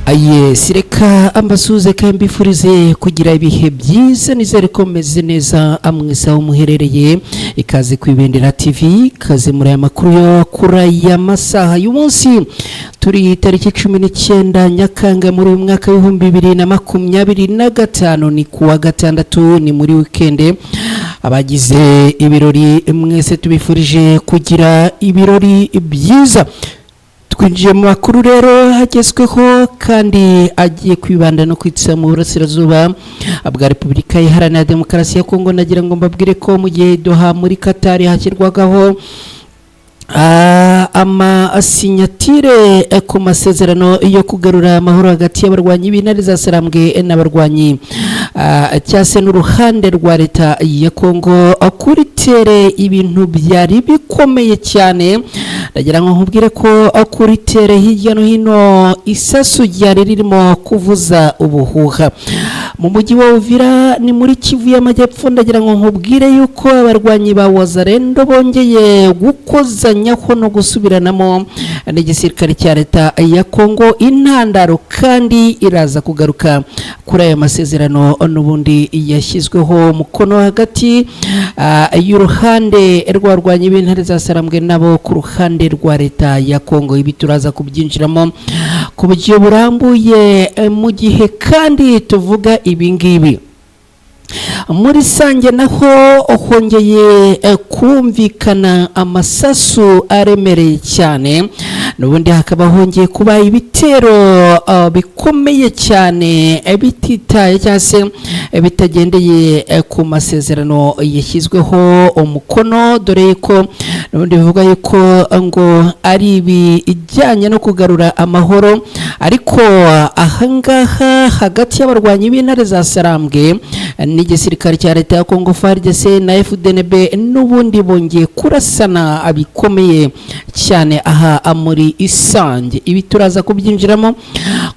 Yes, reka ambasuhuze kandi mbifurize kugira ibihe byiza. Nizere ko meze neza amwese aho muherereye. Ikaze ku Ibendera TV, ikaze muri aya makuru yo kuri aya masaha y'umunsi. Turi tariki 19 Nyakanga muri uyu mwaka w'2025, ni kuwa gatandatu, ni muri wikende. Abagize ibirori mwese tubifurije kugira ibirori byiza. Twinjiye mu makuru rero agezweho kandi agiye kwibanda no kwitsa mu burasirazuba bwa Repubulika Iharanira Demokarasi ya Kongo. Nagira ngo mbabwire ko mu gihe Doha muri Katari hashyirwagaho amasinyatire ku masezerano yo kugarura amahoro hagati y'abarwanyi b'intare za Sarambwe n'abarwanyi cyangwa se n'uruhande rwa leta ya Kongo, kuri terrain ibintu byari bikomeye cyane. Ndagira ngo nkubwire ko kuri terrain hirya no hino isasu ryari ririmo kuvuza ubuhuha. Mu mujyi wa Uvira, ni muri Kivu y'Amajyepfo, ndagira ngo nkubwire yuko abarwanyi ba Wazalendo bongeye gukozanyaho no gusubiranamo n'igisirikare cya leta ya Kongo. Intandaro kandi iraza kugaruka kuri aya masezerano n'ubundi yashyizweho umukono hagati y'uruhande rw'abarwanyi b'intare za Sarambwe nabo ku ruhande rwa leta ya Kongo. Ibi turaza kubyinjiramo ku buryo burambuye. Mu gihe kandi tuvuga ibi ngibi, muri Sange naho hongeye kumvikana amasasu aremereye cyane. N'ubundi hakaba hongeye kuba ibitero bikomeye cyane, bititaye cyangwa se bitagendeye ku masezerano yashyizweho umukono, dore ko n'ubundi bivuga yuko ngo ari ibijyanye no kugarura amahoro. Ariko ahangaha hagati y'abarwanyi b'intare za Sarambwe n'igisirikare cya leta ya Kongo FARDC na FDNB, n'ubundi bongeye kurasana bikomeye cyane aha muri Isange. Ibi turaza kubyinjiramo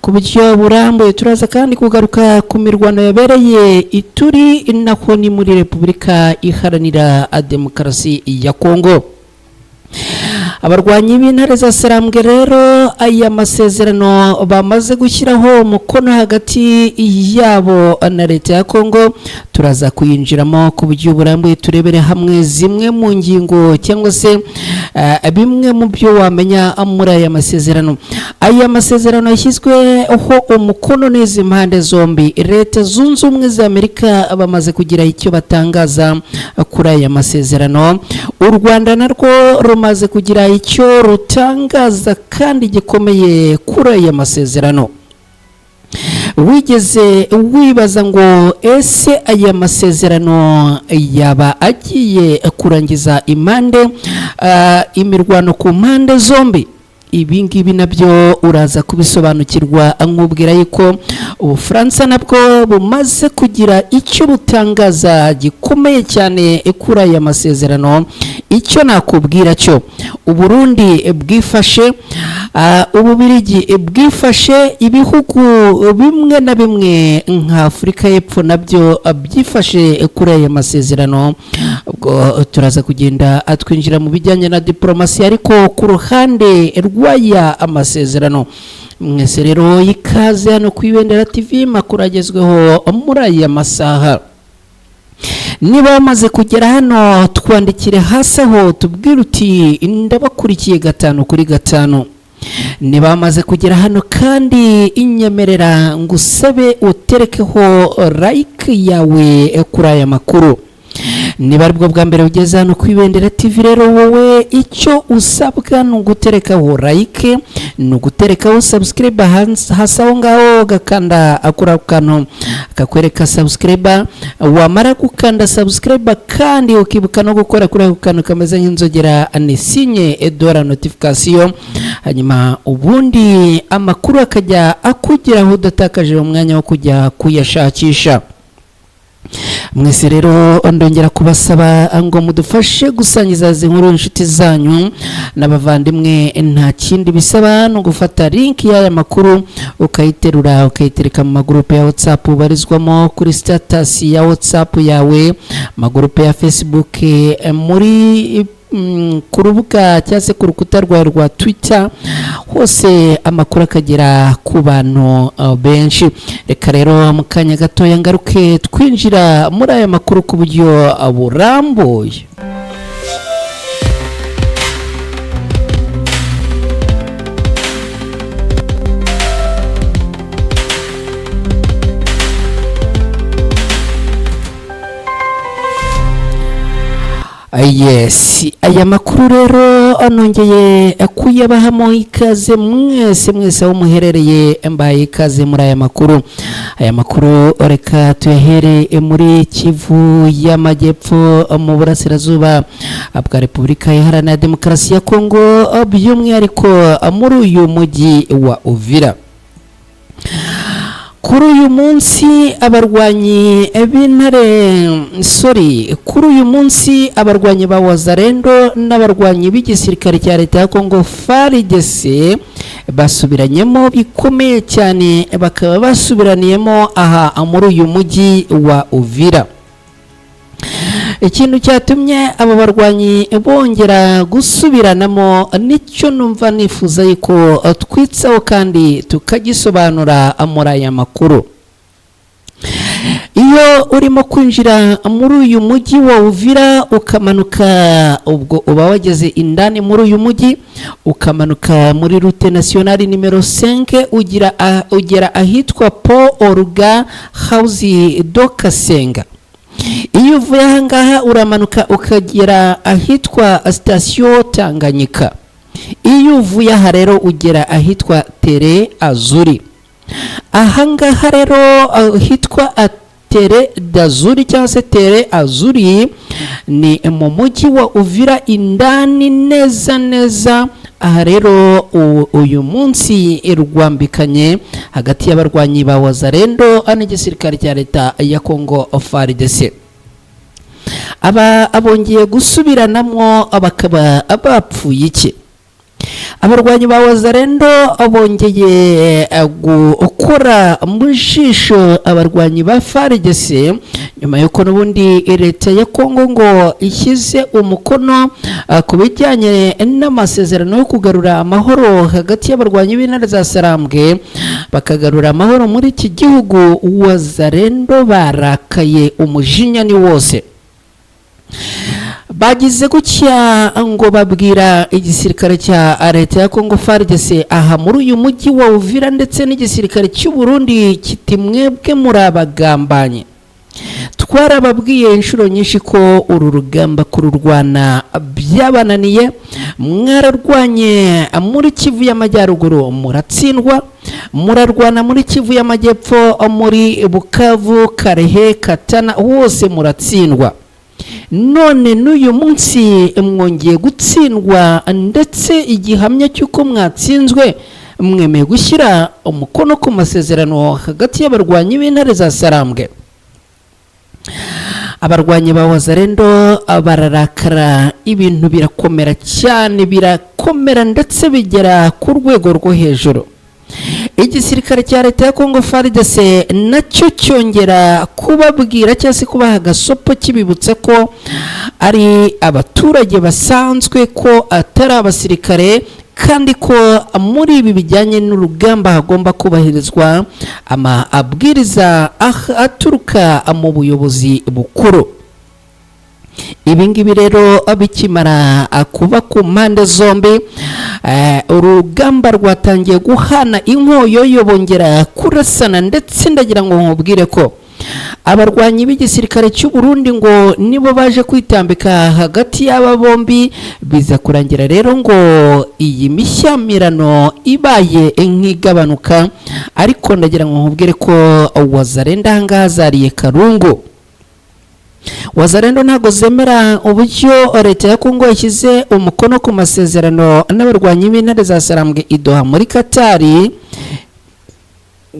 ku buryo burambuye. Turaza kandi kugaruka ku mirwano yabereye Ituri, naho ni muri Repubulika Iharanira Demokarasi ya Kongo. Abarwanyi b'intare za Sarambwe rero, aya masezerano bamaze gushyiraho umukono hagati yabo na leta ya Kongo, turaza kuyinjiramo ku buryo burambuye, turebere hamwe zimwe mu ngingo cyangwa se bimwe mu byo wamenya muri aya masezerano. Aya masezerano yashyizweho umukono n'izi mpande zombi. Leta Zunze Ubumwe za Amerika bamaze kugira icyo batangaza kuri aya masezerano. U Rwanda narwo rumaze kugira icyo rutangaza kandi gikomeye kuri aya masezerano. Wigeze wibaza ngo ese aya masezerano yaba agiye kurangiza impande imirwano ku mpande zombi? Ibi ngibi nabyo uraza kubisobanukirwa. Nkubwira yuko Ubufaransa nabwo bumaze kugira icyo butangaza gikomeye cyane kuri aya masezerano. Icyo nakubwira cyo, Uburundi bwifashe, Ububirigi bwifashe, ibihugu bimwe na bimwe nka Afurika y'Epfo nabyo byifashe kuri aya masezerano. Ubwo turaza kugenda twinjira mu bijyanye na diporomasi, ariko ku ruhande rw'aya amasezerano. Mwese rero ikaze hano ku Ibendera TV, makuru agezweho muri aya masaha. Niba wamaze kugera hano, twandikire hasi aho tubwire uti "Ndabakurikiye gatanu kuri gatanu." Niba wamaze kugera hano kandi, inyemerera ngo usabe uterekeho like yawe kuri aya makuru. Niba aribwo bwa mbere ugeze hano ku Ibendera TV rero, wowe icyo usabwa ni uguterekaho like, ni uguterekaho subscribe hasi aho ngaho, ugakanda kuri ako kantu kakwereka subscribe. Wamara gukanda subscribe kandi ukibuka no gukora kuri ako kantu kameze nk'inzogera, ni signe de la notification, hanyuma ubundi amakuru akajya akugeraho udatakaje umwanya wo kujya kuyashakisha. Mwese rero ndongera kubasaba ngo mudufashe gusangiza izi nkuru inshuti zanyu n'abavandimwe. Nta kindi bisaba, no gufata link y'aya makuru ukayiterura, ukayitereka mu magurupe ya WhatsApp ubarizwamo, kuri status ya WhatsApp yawe, magurupe ya Facebook, muri ku rubuga cyangwa se ku rukuta rwawe rwa Twitter hose, amakuru akagera ku bantu benshi. Reka rero mu kanya gatoya ngaruke twinjira muri aya makuru ku buryo burambuye. Yes, aya makuru rero nongeye kuyabahamo ikaze mwese mwese aho muherereye, mbaye ikaze muri aya makuru. Aya makuru reka tuyahere muri Kivu y'Amajyepfo, mu burasirazuba bwa Repubulika Iharanira Demokarasi ya Kongo, by'umwihariko muri uyu mujyi wa Uvira. Kuri uyu munsi abarwanyi b'intare, sorry, kuri uyu munsi abarwanyi ba Wazalendo n'abarwanyi b'igisirikare cya leta ya Kongo FARDC basubiranyemo bikomeye cyane, bakaba basubiraniyemo aha muri uyu mujyi wa Uvira. Ikintu cyatumye aba barwanyi bongera gusubiranamo nicyo numva nifuza yuko twitsaho kandi tukagisobanura muri aya makuru. Iyo urimo kwinjira muri uyu mujyi wa Uvira ukamanuka, ubwo uba wageze indani muri uyu mujyi, ukamanuka muri route nationale nimero 5, ugira ugera ahitwa Po Oruga House do Kasenga. Iyo uvuye ahangaha uramanuka ukagera ahitwa sitasiyo Tanganyika. Iyo uvuye aha rero ugera ahitwa Tere Azuri. Ahangaha rero ahitwa Tere Dazuri cyangwa se Tere Azuri ni mu mujyi wa Uvira indani neza neza. Aha rero uyu munsi rwambikanye hagati y'abarwanyi ba Wazalendo n'igisirikare cya leta ya Kongo FARDC. Aba abongeye gusubiranamo bakaba bapfuye iki? Abarwanyi ba Wazalendo bongeye gukora mu jisho abarwanyi ba FARDC nyuma y'uko n'ubundi leta ya Kongo ngo ishyize umukono ku bijyanye n'amasezerano yo kugarura amahoro hagati y'abarwanyi b'intare za Sarambwe, bakagarura amahoro muri iki gihugu. Wazalendo barakaye, umujinya ni wose. Bagize gutya ngo babwira igisirikare cya leta ya Kongo FARDC aha muri uyu mujyi wa Uvira ndetse n'igisirikare cy'u Burundi kiti: "Mwebwe muri abagambanye, twarababwiye inshuro nyinshi ko uru rugamba kururwana byabananiye. Mwararwanye muri Kivu y'Amajyaruguru muratsindwa, murarwana muri Kivu y'Amajyepfo, muri Bukavu, Karehe, Katana, hose muratsindwa. None n'uyu munsi mwongeye gutsindwa, ndetse igihamya cy'uko mwatsinzwe mwemeye gushyira umukono ku masezerano hagati y'abarwanyi b'intare za Sarambwe." Abarwanyi ba Wazalendo bararakara, ibintu birakomera cyane, birakomera ndetse bigera ku rwego rwo hejuru. Igisirikare cya leta ya Kongo FARDC nacyo cyongera kubabwira cyangwa se kubaha agasopo, kibibutsa ko ari abaturage basanzwe, ko atari abasirikare, kandi ko muri ibi bijyanye n'urugamba hagomba kubahirizwa amabwiriza aturuka mu buyobozi bukuru. Ibi ngibi rero bikimara kuba ku mpande zombi, urugamba rwatangiye guhana inkoyoyo, bongera kurasana. Ndetse ndagira ngo nkubwire ko abarwanyi b'igisirikare cy'u Burundi ngo nibo baje kwitambika hagati y'aba bombi, biza kurangira rero ngo iyi mishyamirano ibaye nk'igabanuka. Ariko ndagira ngo nkubwire ko Wazalendo ahangaha zariye karungu. Wazalendo ntabwo zemera uburyo leta ya Kongo yashyize umukono ku masezerano n'abarwanyi b'intare za Sarambwe i Doha muri Katari.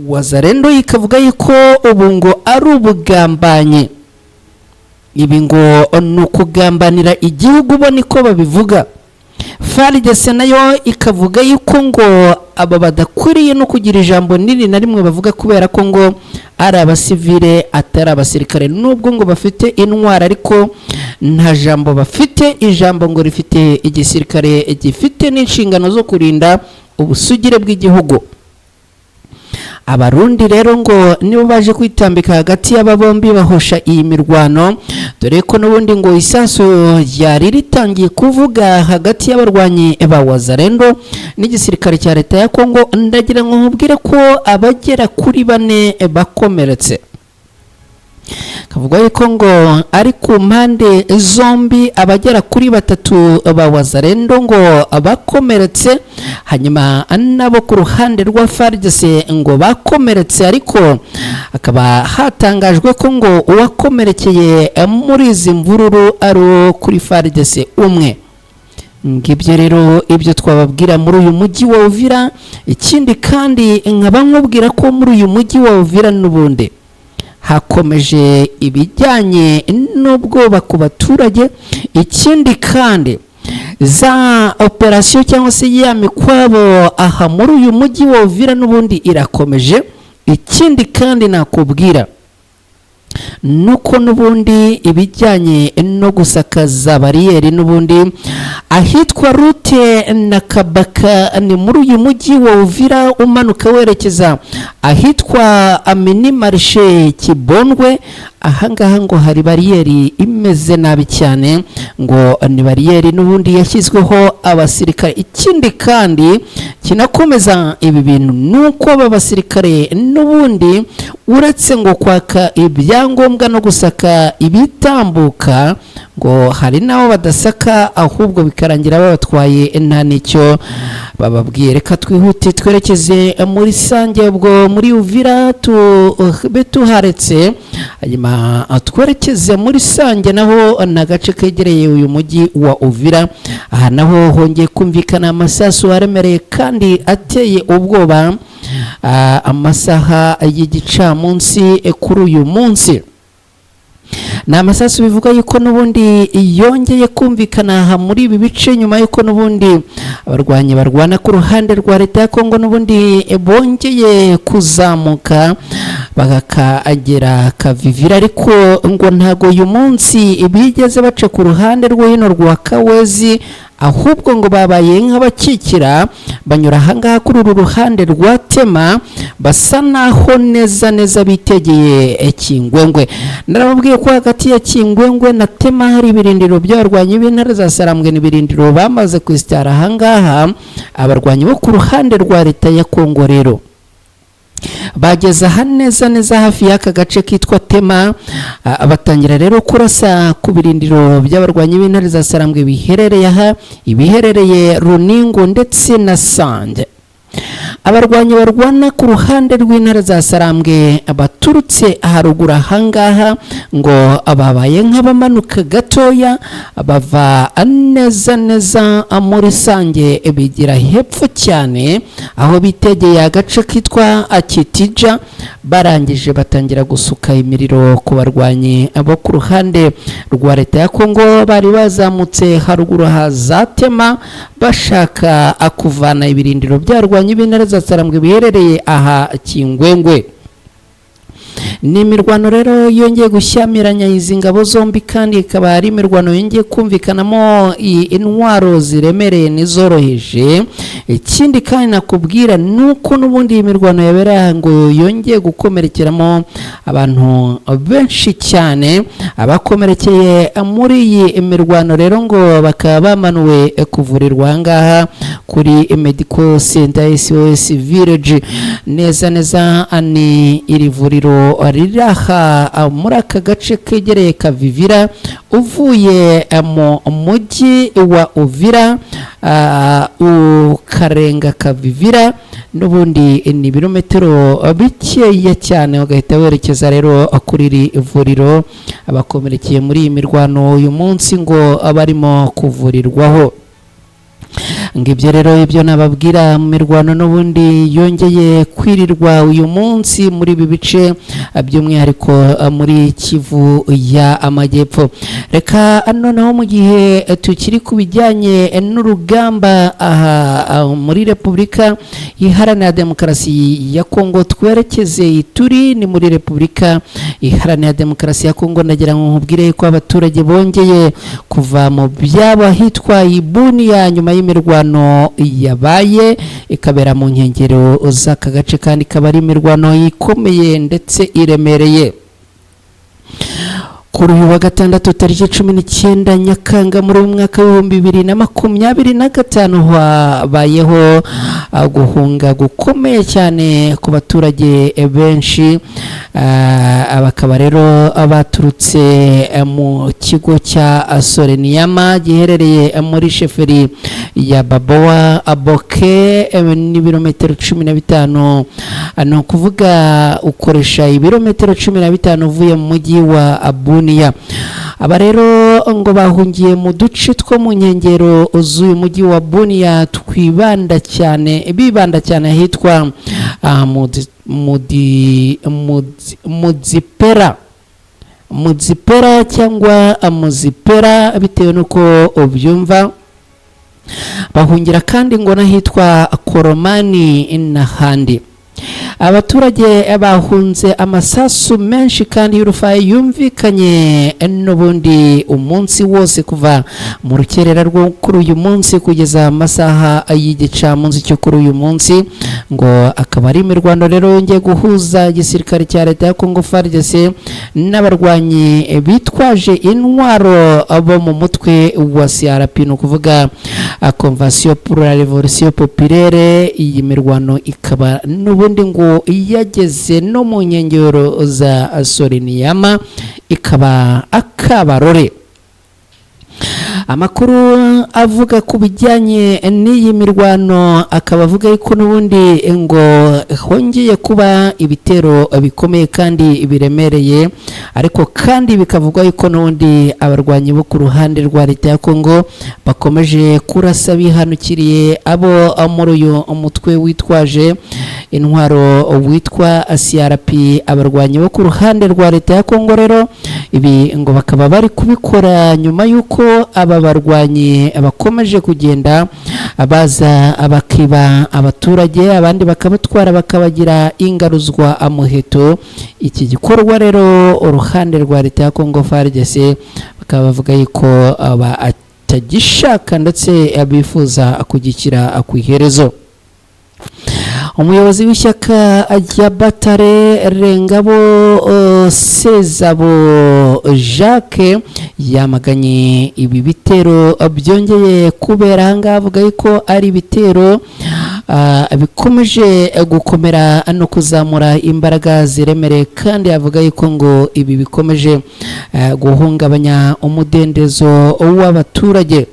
Wazalendo ikavuga yuko ubu ngo ari ubugambanyi, ibi ngo ni ukugambanira igihugu, bo niko babivuga. FARDC nayo ikavuga yuko ngo Aba badakwiriye no kugira ijambo nini na rimwe bavuga, kubera ko ngo ari abasivile, atari abasirikare. Nubwo ngo bafite intwaro, ariko nta jambo bafite. Ijambo ngo rifite igisirikare gifite n'inshingano zo kurinda ubusugire bw'igihugu. Abarundi rero ngo nibo baje kwitambika hagati y'aba bombi, bahosha iyi mirwano, dore ko n'ubundi ngo isasu ryari ritangiye kuvuga hagati y'abarwanyi ba Wazalendo n'igisirikare cya leta ya Kongo. Ndagira ngo nkubwire ko abagera kuri bane bakomeretse. Kavuga yuko ngo ari ku mpande zombi, abagera kuri batatu ba Wazalendo ngo bakomeretse, hanyuma nabo ku ruhande rwa FARDC ngo bakomeretse, ariko hakaba hatangajwe ko ngo uwakomerekeye muri izi mvururu ari uwo kuri FARDC umwe. Ngibyo rero ibyo twababwira muri uyu mujyi wa Uvira. Ikindi kandi, nkaba nkubwira ko muri uyu mujyi wa Uvira n'ubundi hakomeje ibijyanye n'ubwoba ku baturage. Ikindi kandi, za operasiyo cyangwa se ya mikwabo aha muri uyu mujyi wa Uvira n'ubundi irakomeje. Ikindi kandi nakubwira nuko n'ubundi ibijyanye no gusakaza bariyeri n'ubundi ahitwa Rute na Kabaka, ni muri uyu mujyi wa Uvira, umanuka werekeza ahitwa Amini Marishe Kibondwe, ahangaha ngo hari bariyeri imeze nabi cyane, ngo ni bariyeri n'ubundi yashyizweho abasirikare. Ikindi kandi kinakomeza ibi bintu nuko aba basirikare n'ubundi, uretse ngo kwaka ibyangombwa no gusaka ibitambuka, ngo hari n'abo badasaka, ahubwo bikarangira babatwaye nta n'icyo bababwiye. Reka twihute twerekeze muri Sange, ubwo muri Uvira tube tuharetse, hanyuma twerekeze muri Sange, naho ni agace kegereye uyu mujyi wa Uvira. Aha naho hongeye kumvikana amasasu aremereye kandi ateye ubwoba amasaha y'igicamunsi kuri uyu munsi. Ni amasasu bivuga yuko n'ubundi yongeye kumvikana aha muri ibi bice, nyuma y'uko n'ubundi abarwanyi barwana ku ruhande rwa leta ya Kongo n'ubundi bongeye kuzamuka bakagera Kavivira, ariko ngo ntago uyu munsi bigeze baca ku ruhande rwo hino rwa Kawezi, ahubwo ngo babaye nk'abakikira, banyura ahangaha kuri uru ruhande rwa Tema, basa naho neza neza bitegeye Kingwengwe. Narababwiye ko hagati ya Kingwengwe na Tema hari ibirindiro by'abarwanyi b'intare za Sarambwe, n'ibirindiro bamaze kwisitara ahangaha. Abarwanyi bo ku ruhande rwa leta ya Kongo rero bageze aha neza neza hafi y'aka gace kitwa Tema, batangira rero kurasa ku birindiro by'abarwanyi b'intare za Sarambwe biherereye aha, ibiherereye Runingo ndetse na Sange. Abarwanyi barwana ku ruhande rw'intare za Sarambwe baturutse haruguru ahangaha ngo babaye nk'abamanuka gatoya, bava neza neza muri Sange, bigira hepfo cyane aho bitegeye agace kitwa Kitija, barangije batangira gusuka imiriro ku barwanyi bo ku ruhande rwa leta ya Kongo bari bazamutse haruguru hazatema, bashaka kuvana ibirindiro by'abarwanyi b'intare za Sarambwe biherereye aha Kingwengwe. Ni imirwano rero yongeye gushyamiranya izi ngabo zombi, kandi ikaba ari imirwano yongeye kumvikanamo intwaro ziremereye n'izoroheje. Ikindi kandi nakubwira ni uko n'ubundi iyi mirwano yabereye aha ngo yongeye gukomerekeramo abantu benshi cyane. Abakomerekeye muri iyi mirwano rero ngo bakaba bamanuwe kuvurirwa aha ngaha kuri Medical Center SOS Village. Neza neza ni iri vuriro riri aha muri aka gace kegereye Kavivira, uvuye mu mujyi wa Uvira ukarenga Kavivira, n'ubundi ni ibirometero bikeya cyane, ugahita werekeza rero kuri iri vuriro abakomerekeye muri iyi mirwano uyu munsi ngo barimo kuvurirwaho. Ngibyo rero ibyo nababwira mu mirwano n'ubundi yongeye kwirirwa uyu munsi muri ibi bice, by'umwihariko muri Kivu ya Amajyepfo. Reka noneho mu gihe tukiri ku bijyanye n'urugamba aha muri Repubulika Iharanira Demokarasi ya Kongo, twerekeze Ituri, ni muri Repubulika Iharanira Demokarasi ya Kongo. Ndagira ngo nkubwire ko abaturage bongeye kuva mu byabo ahitwa Ibuniya nyuma y'imirwano yabaye ikabera mu nkengero z'aka gace, kandi ikaba ari imirwano ikomeye ndetse iremereye. Kuri uyu wa gatandatu tariki 19 Nyakanga muri uyu mwaka w'2025 habayeho guhunga gukomeye cyane ku baturage benshi. Bakaba rero baturutse mu kigo cya Soreniyama giherereye muri sheferi ya Baboa Aboke, n'ibirometero 15, ni ukuvuga ukoresha ibirometero 15 uvuye mu mujyi wa Bunia. Aba rero ngo bahungiye mu duce two mu nkengero z'uyu mujyi wa Bunia, twibanda cyane bibanda cyane ahitwa Mudzipera, Mudzipera cyangwa Muzipera bitewe n'uko ubyumva. Bahungira kandi ngo n'ahitwa Koromani n'ahandi. Abaturage bahunze amasasu menshi kandi y'urufayi yumvikanye n'ubundi umunsi wose kuva mu rukerera rwo kuri uyu munsi kugeza amasaha y'igicamunsi cyo kuri uyu munsi, ngo akaba ari imirwano rero yongeye guhuza igisirikare cya leta ya Congo FARDC n'abarwanyi bitwaje intwaro bo mu mutwe wa CRP, ni ukuvuga Convention pour la Révolution Populaire. Iyi mirwano ikaba n'ubundi ngo yageze no mu nkengero za Soreniyama, ikaba akabarore. Amakuru avuga ku bijyanye n'iyi mirwano akaba avuga yuko n'ubundi ngo hongeye kuba ibitero bikomeye kandi biremereye, ariko kandi bikavugwa yuko n'ubundi abarwanyi bo ku ruhande rwa leta ya Kongo bakomeje kurasa bihanukiriye abo muri uyu mutwe witwaje intwaro witwa CRP. Abarwanyi bo ku ruhande rwa leta ya Kongo rero ibi ngo bakaba bari kubikora nyuma y'uko aba barwanyi bakomeje kugenda baza bakiba abaturage, abandi bakabatwara bakabagira ingaruzwa amuheto. Iki gikorwa rero uruhande rwa leta ya Kongo FARDC bakaba bavuga yuko batagishaka ndetse bifuza kugishyira ku iherezo. Umuyobozi w'ishyaka rya Batare Rengabo Sezabo Jacques yamaganye ibi bitero byongeye kubera ahangaha, avuga yuko ari ibitero bikomeje gukomera no kuzamura imbaraga ziremereye, kandi avuga yuko ngo ibi bikomeje guhungabanya umudendezo w'abaturage.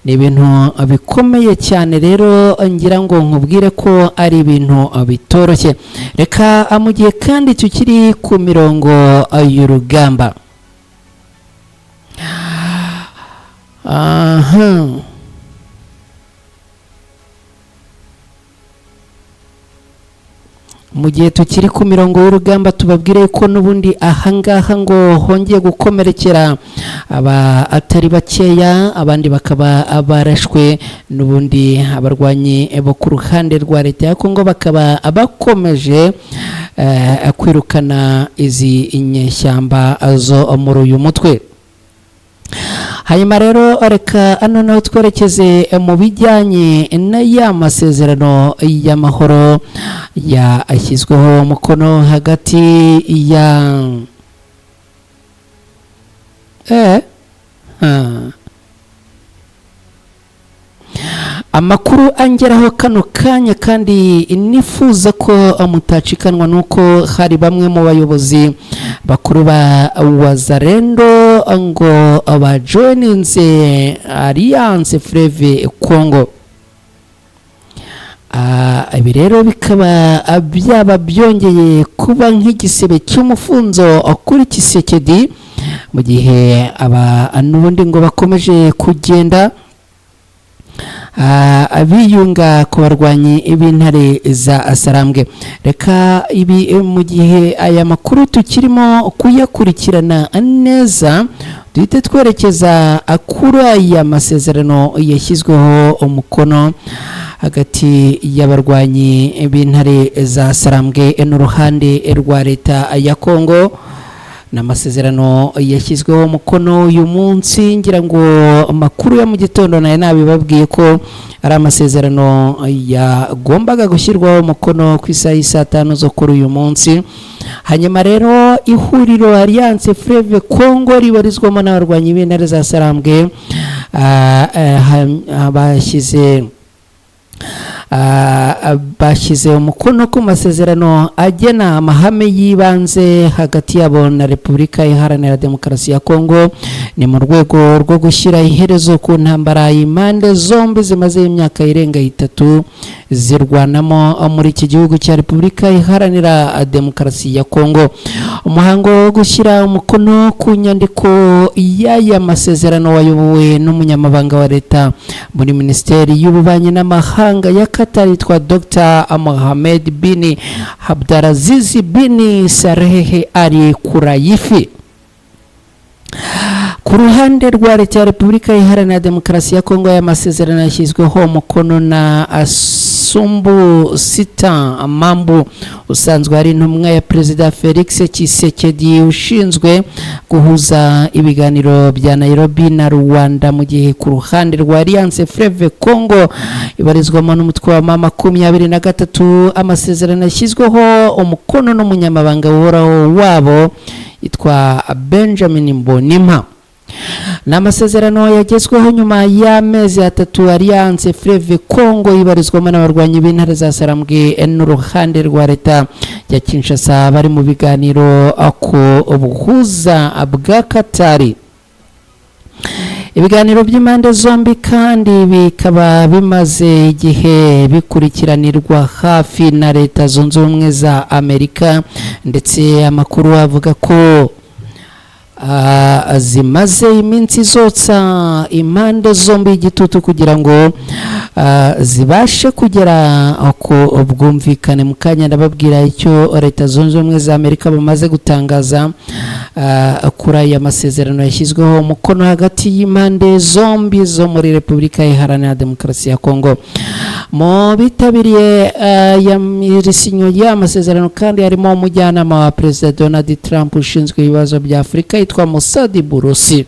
Ni ibintu bikomeye cyane rero, ngira ngo nkubwire ko ari ibintu bitoroshye. Reka mu gihe kandi tukiri ku mirongo y'urugamba, aha mu gihe tukiri ku mirongo y'urugamba tubabwire ko n'ubundi ahangaha ngo hongeye gukomerekera aba atari bakeya, abandi bakaba barashwe. N'ubundi abarwanyi bo ku ruhande rwa leta ya Kongo bakaba bakomeje kwirukana izi inyeshyamba zo muri uyu mutwe. Hanyuma rero reka noneho twerekeze mu bijyanye na ya masezerano y'amahoro yashyizweho umukono hagati ya amakuru angeraho kano kanya kandi nifuza ko mutacikanwa, nuko hari bamwe mu bayobozi bakuru ba Wazalendo ngo bajoininze Alliance Fleuve Congo. Ibi rero bikaba byaba byongeye kuba nk'igisebe cy'umufunzo kuri Tshisekedi, mu gihe aba n'ubundi ngo bakomeje kugenda Biyunga ku barwanyi b'intare za Sarambwe. Reka ibi mu gihe aya makuru tukirimo kuyakurikirana neza, duhite twerekeza kuri aya masezerano yashyizweho umukono hagati y'abarwanyi b'intare za Sarambwe n'uruhande rwa leta ya Kongo. Ni amasezerano yashyizweho umukono uyu munsi. Ngira ngo amakuru ya mu gitondo nayo nabibabwiye ko ari amasezerano yagombaga gushyirwaho umukono ku isaha y'i 5 zo kuri uyu munsi. Hanyuma rero ihuriro Alliance Fleuve Congo ribarizwamo n'abarwanyi b'intare za Sarambwe bashyize umukono ku masezerano agena amahame y'ibanze hagati yabo na Repubulika Iharanira Demokarasi ya Kongo. Ni mu rwego rwo gushyira iherezo ku ntambara impande zombi zimaze imyaka irenga 3 zirwanamo muri iki gihugu cya Repubulika Iharanira Demokarasi ya Kongo. Umuhango wo gushyira umukono ku nyandiko y'aya masezerano wayobowe n'umunyamabanga wa leta muri Minisiteri y'Ububanyi n'Amahanga ya Qatar yitwa Dr Mohamed bin Abdulaziz bin Sarehe Ali Kurayifi. Ku ruhande rwa leta ya Repubulika Iharanira Demokarasi ya Kongo, aya masezerano yashyizweho umukono na Asumbu Sita Mambu, usanzwe ari intumwa ya Perezida Felix Tshisekedi ushinzwe guhuza ibiganiro bya Nairobi na Rwanda, mu gihe ku ruhande rwa Alliance Fleuve Congo ibarizwamo n'umutwe wa M23, amasezerano yashyizweho umukono n'umunyamabanga uhoraho wabo yitwa Benjamin Mbonimpa. Ni amasezerano yagezweho nyuma y'amezi 3 Alliance Fleuve Congo ibarizwamo n'abarwanyi b'intare za Sarambwe n'uruhande rwa leta ya Kinshasa bari mu biganiro ku buhuza bwa Katari. Ibiganiro by'impande zombi kandi bikaba bimaze igihe bikurikiranirwa hafi na Leta Zunze Ubumwe za Amerika, ndetse amakuru avuga ko zimaze iminsi zotsa impande zombi igitutu kugira ngo zibashe kugera ku bwumvikane. Mu kanya ndababwira icyo Leta Zunze Ubumwe za Amerika bamaze gutangaza kuri aya masezerano yashyizweho umukono hagati y'impande zombi zo muri Repubulika Iharanira Demokarasi ya Kongo. Mu bitabiriye iri sinyo y'amasezerano kandi harimo umujyanama wa Perezida Donald Trump ushinzwe ibibazo bya Afurika yitwa Musadi Burusi.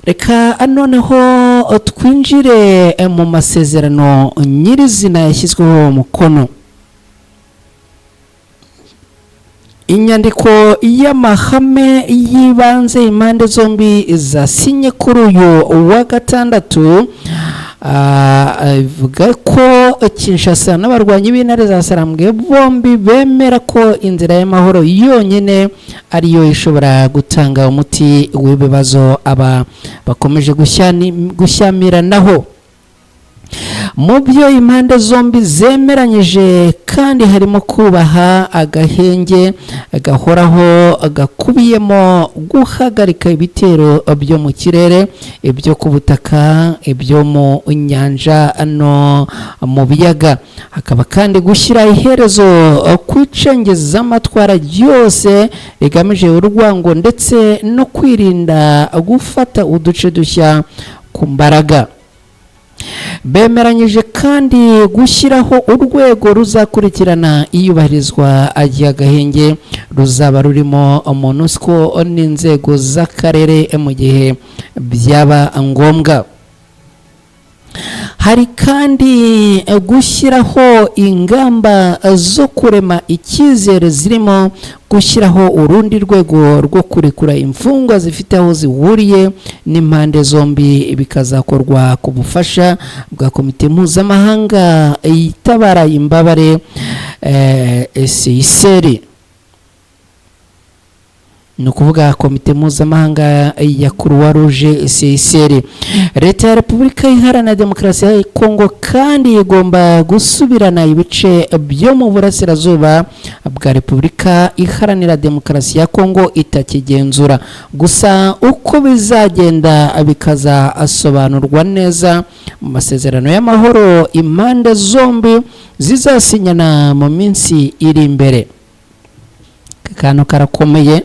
Reka noneho twinjire mu masezerano nyirizina yashyizweho umukono. Inyandiko y'amahame y'ibanze impande zombi zasinye kuri uyu wa gatandatu ivuga ko Kinshasa n'abarwanyi b'intare za Sarambwe bombi bemera ko inzira y'amahoro yonyine ariyo ishobora gutanga umuti w'ibibazo aba bakomeje gushyamiranaho. Mu byo impande zombi zemeranyije kandi harimo kubaha agahenge gahoraho gakubiyemo guhagarika ibitero byo mu kirere, ibyo ku butaka, ibyo mu nyanja no mu biyaga. Hakaba kandi gushyira iherezo ku icengezamatwara ryose rigamije urwango ndetse no kwirinda gufata uduce dushya ku mbaraga. Bemeranyije kandi gushyiraho urwego ruzakurikirana iyubahirizwa ry'agahenge, ruzaba rurimo MONUSCO n'inzego z'akarere mu gihe byaba ngombwa. Hari kandi gushyiraho ingamba zo kurema icyizere zirimo gushyiraho urundi rwego rwo kurekura imfungwa zifite aho zihuriye n'impande zombi, bikazakorwa ku bufasha bwa komite mpuzamahanga itabara imbabare CICR. Ni ukuvuga Komite Mpuzamahanga ya Croix Rouge, CICR. Leta ya Repubulika Iharanira Demokarasi ya Kongo kandi igomba gusubirana ibice byo mu burasirazuba bwa Repubulika Iharanira Demokarasi ya Kongo itakigenzura. Gusa uko bizagenda bikazasobanurwa neza mu masezerano y'amahoro impande zombi zizasinyana mu minsi iri imbere. Aka kantu karakomeye.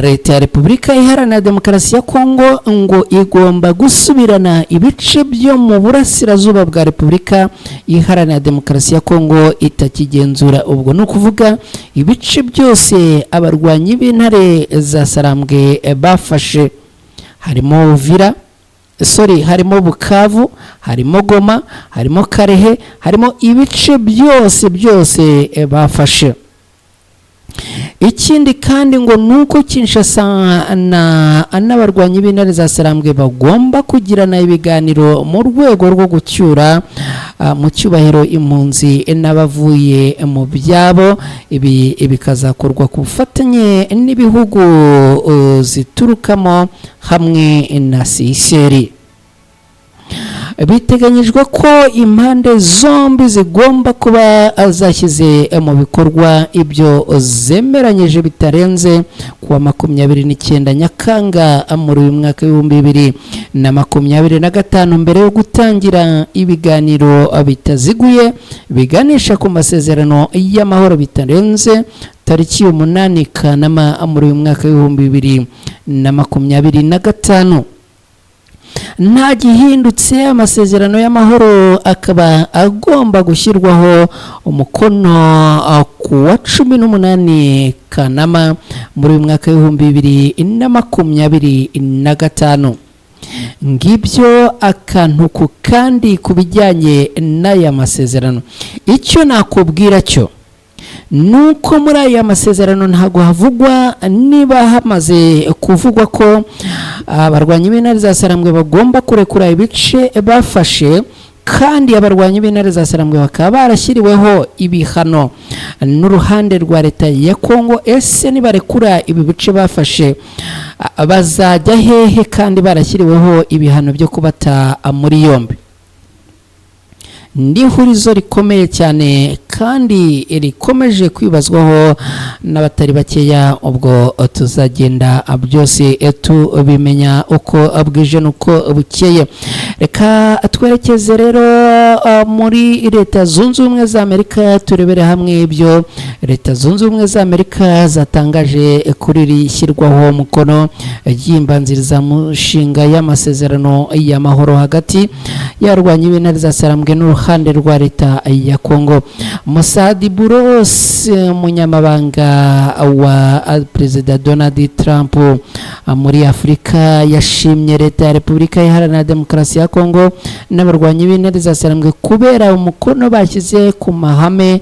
Leta ya Repubulika Iharanira Demokarasi ya Kongo ngo igomba gusubirana ibice byo mu burasirazuba bwa Repubulika Iharanira Demokarasi ya Kongo itakigenzura. Ubwo ni ukuvuga ibice byose abarwanyi b'Intare za Sarambwe bafashe, harimo Uvira, sorry, harimo Bukavu, harimo Goma, harimo Kalehe, harimo ibice byose byose bafashe. Ikindi kandi ngo ni uko Kinshasa n'abarwanyi b'Intare za Sarambwe bagomba kugirana ibiganiro mu rwego rwo gucyura mu cyubahiro impunzi n'abavuye mu byabo. Ibi bikazakorwa ku bufatanye n'ibihugu ziturukamo hamwe na CICR. Biteganyijwe ko impande zombi zigomba kuba zashyize mu bikorwa ibyo zemeranyije bitarenze kuwa 29 Nyakanga muri uyu mwaka w'2025, mbere yo gutangira ibiganiro bitaziguye biganisha ku masezerano y'amahoro bitarenze tariki 8 Kanama muri uyu mwaka w'2025. Nta gihindutse, amasezerano y'amahoro akaba agomba gushyirwaho umukono ku wa 18 Kanama muri uyu mwaka w'2025. Ngibyo akantu ku kandi ku bijyanye n'aya masezerano. Icyo nakubwira cyo nuko muri aya masezerano ntabwo havugwa niba hamaze kuvugwa ko abarwanyi b'Intare za Sarambwe bagomba kurekura ibice bafashe, kandi abarwanyi b'Intare za Sarambwe bakaba barashyiriweho ibihano n'uruhande rwa leta ya Kongo. Ese nibarekura ibi bice bafashe bazajya hehe kandi barashyiriweho ibihano byo kubata muri yombi? Ni ihurizo rikomeye cyane kandi rikomeje kwibazwaho n'abatari bakeya. Ubwo tuzagenda byose tubimenya uko bwije n'uko bukeye. Reka twerekeze rero muri Leta Zunze Ubumwe za Amerika, turebere hamwe ibyo Leta Zunze Ubumwe za Amerika zatangaje kuri iri shyirwaho umukono ry'imbanzirizamushinga y'amasezerano y'amahoro hagati y'abarwanyi b'Intare za Sarambwe n'uruhande rwa leta ya Kongo. Massad Boulos, umunyamabanga wa Perezida Donald Trump muri Afurika, yashimye leta ya Repubulika Iharanira Demokarasi ya Kongo n'abarwanyi b'Intare za Sarambwe kubera umukono bashyize ku mahame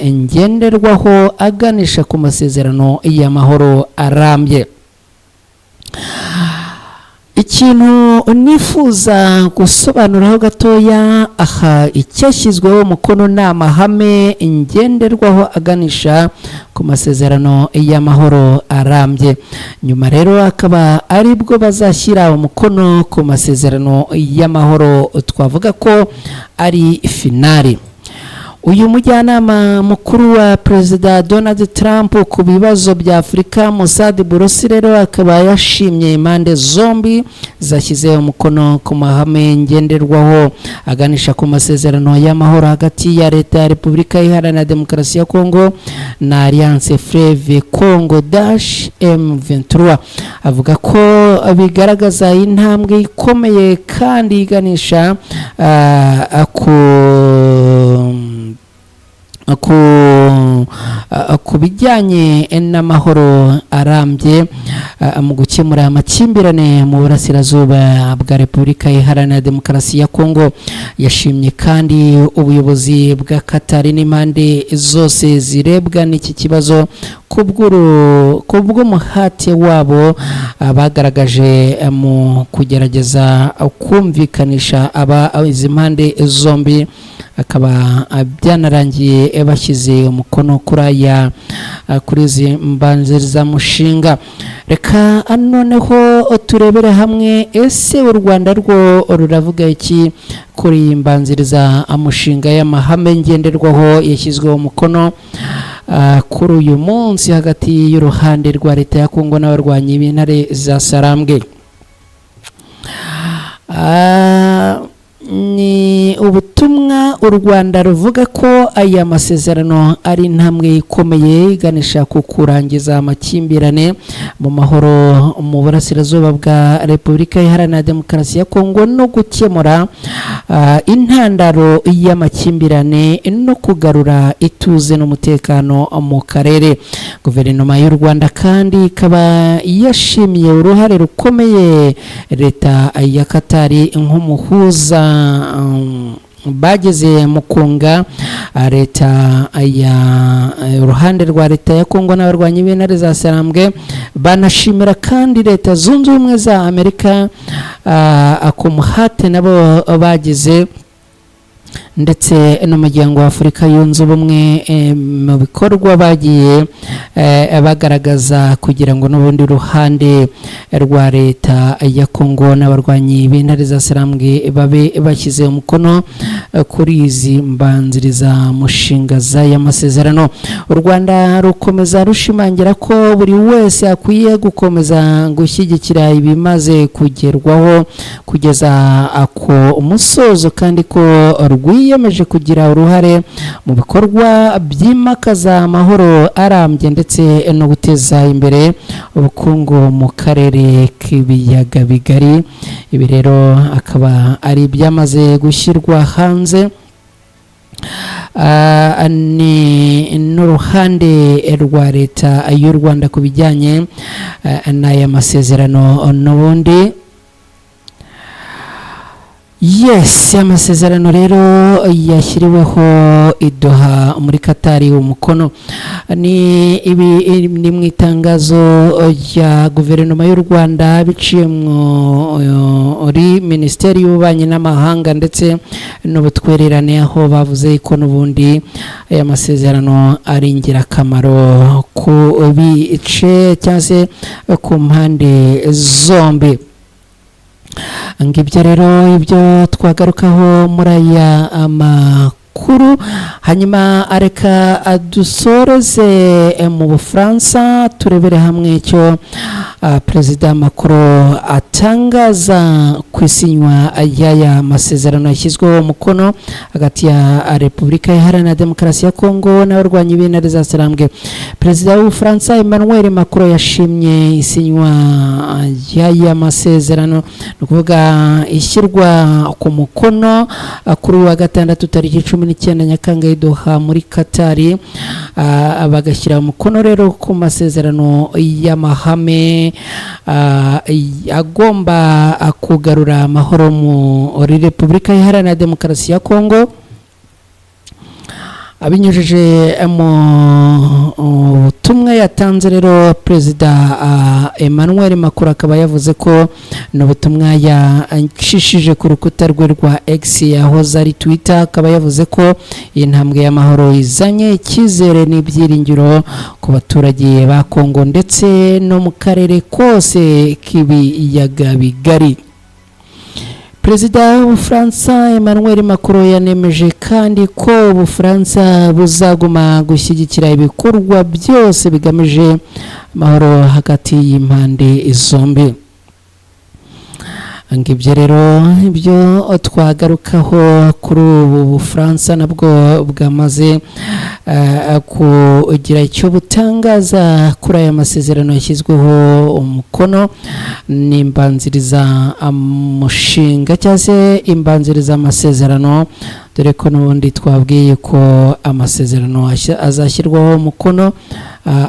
ngenderwaho aganisha ku masezerano y'amahoro arambye. Ikintu nifuza gusobanuraho gatoya aha, icyashyizweho umukono ni amahame ngenderwaho aganisha ku masezerano y'amahoro arambye. Nyuma rero akaba aribwo bazashyira umukono ku masezerano y'amahoro, twavuga ko ari finale. Uyu mujyanama mukuru wa Perezida Donald Trump ku bibazo bya Afurika, Massad Boulos, rero akaba yashimye impande zombi zashyize umukono ku mahame ngenderwaho aganisha ku masezerano y'amahoro hagati ya leta ya Repubulika Iharanira Demokarasi ya Kongo na Alliance Fleuve Congo dash M23. Avuga ko bigaragaza intambwe ikomeye kandi iganisha ku bijyanye n'amahoro arambye mu gukemura amakimbirane mu burasirazuba bwa Repubulika Iharanira Demokarasi ya Kongo. Yashimye kandi ubuyobozi bwa Katari n'impande zose zirebwa n'iki kibazo kubw'umuhate wabo bagaragaje mu kugerageza kumvikanisha aba izi mpande zombi. Akaba byanarangiye bashyize umukono kuri aya, kuri izi mbanzirizamushinga. Reka noneho turebere hamwe: ese u Rwanda rwo ruravuga iki kuri iyi mbanzirizamushinga y'amahame ngenderwaho yashyizweho umukono kuri uyu munsi hagati y'uruhande rwa Leta ya Kongo n'abarwanyi b'Intare za Sarambwe? Ni ubutumwa u Rwanda ruvuga ko aya masezerano ari intambwe ikomeye iganisha ku kurangiza amakimbirane mu mahoro mu burasirazuba bwa Repubulika Iharanira Demokarasi ya Kongo, no gukemura intandaro y'amakimbirane, no kugarura ituze n'umutekano mu karere. Guverinoma y'u Rwanda kandi ikaba yashimiye uruhare rukomeye Leta ya Katari nk'umuhuza bageze mu kunga leta ya uruhande rwa Leta ya Kongo n'abarwanyi b'Intare za Sarambwe. Banashimira kandi Leta Zunze Ubumwe za Amerika ku muhate nabo bagize, ndetse n'Umuryango wa Afurika Yunze Ubumwe mu bikorwa bagiye bagaragaza kugira ngo n'ubundi ruhande rwa Leta ya Kongo n'abarwanyi b'Intare za Sarambwe babe bashyize umukono kuri izi mbanziriza mushinga z'aya masezerano. U Rwanda rukomeza rushimangira ko buri wese akwiye gukomeza gushyigikira ibimaze kugerwaho kugeza ku musozo, kandi ko rwiyemeje kugira uruhare mu bikorwa byimakaza amahoro arambye ndetse no guteza imbere ubukungu mu karere k'Ibiyaga Bigari. Ibi rero akaba ari ibyamaze gushyirwa hanze ni n'uruhande rwa Leta y'u Rwanda ku bijyanye n'aya masezerano n'ubundi. Yes, amasezerano rero yashyiriweho i Doha muri Katari umukono. Ni ibi, ni mu itangazo rya Guverinoma y'u Rwanda biciye muri Minisiteri y'Ububanyi n'Amahanga ndetse n'Ubutwererane, aho bavuze ko n'ubundi aya masezerano ari ingirakamaro ku bice cyangwa se ku mpande zombi. Ngibyo rero ibyo twagarukaho muri aya amakuru. Hanyuma areka dusoreze mu Bufaransa, turebere hamwe icyo Perezida Macron atangaza ku isinywa y'aya masezerano yashyizweho umukono hagati ya Repubulika Iharanira Demokarasi ya Kongo n'abarwanyi b'Intare za Sarambwe. Perezida w'Ubufaransa Emmanuel Macron yashimye isinywa y'aya masezerano, ni ukuvuga ishyirwa ku mukono kuri uyu wa gatandatu tariki 19 Nyakanga i Doha muri Katari, bagashyira umukono rero ku masezerano y'amahame agomba kugarura amahoro muri Repubulika Iharanira Demokarasi ya Kongo. Abinyujije mu butumwa yatanze rero, Perezida Emmanuel Macron akaba yavuze ko ni ubutumwa yacishije ku rukuta rwe rwa X, yahoze ari Twitter, akaba yavuze ko iyi ntambwe y'amahoro izanye icyizere n'ibyiringiro ku baturage ba Kongo ndetse no mu karere kose k'Ibiyaga Bigari. Perezida w'Ubufaransa Emmanuel Macron yanemeje kandi ko Ubufaransa buzaguma gushyigikira ibikorwa byose bigamije amahoro hagati y'impande zombi. Ngibyo rero ibyo twagarukaho kuri ubu Bufaransa nabwo bwamaze kugira icyo butangaza kuri aya masezerano yashyizweho umukono n'imbanziriza mushinga cyangwa se imbanziriza amasezerano, dore ko n'ubundi twabwiye ko amasezerano azashyirwaho umukono.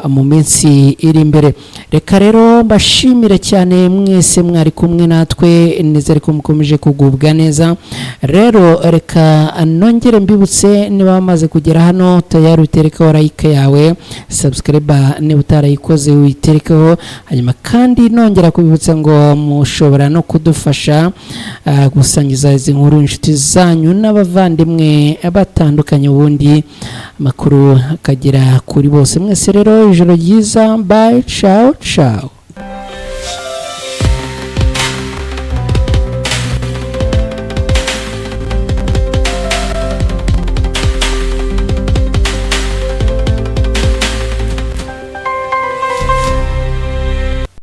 mu minsi iri imbere. Reka rero mbashimire cyane mwese mwari kumwe natwe, nizere ko mukomeje kugubwa neza. Rero reka nongere mbibutse, niba wamaze kugera hano tayari uterekeho like yawe, subscribe niba utarayikoze uyiterekeho. Hanyuma kandi nongera kubibutsa ngo mushobora no kudufasha gusangiza izi nkuru inshuti zanyu n'abavandimwe batandukanye, ubundi amakuru akagera kuri bose. Mwese rero ijoro ryiza, bye, ciao ciao.